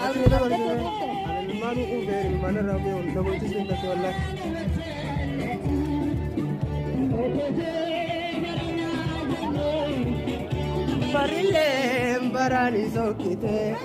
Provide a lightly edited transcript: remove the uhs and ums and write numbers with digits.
Ati na dabarsite. Ani ilmaan quufee ilmaan irraa bu'ee na bochisiin tatte wallaahi. Barilleen baraan sokkite.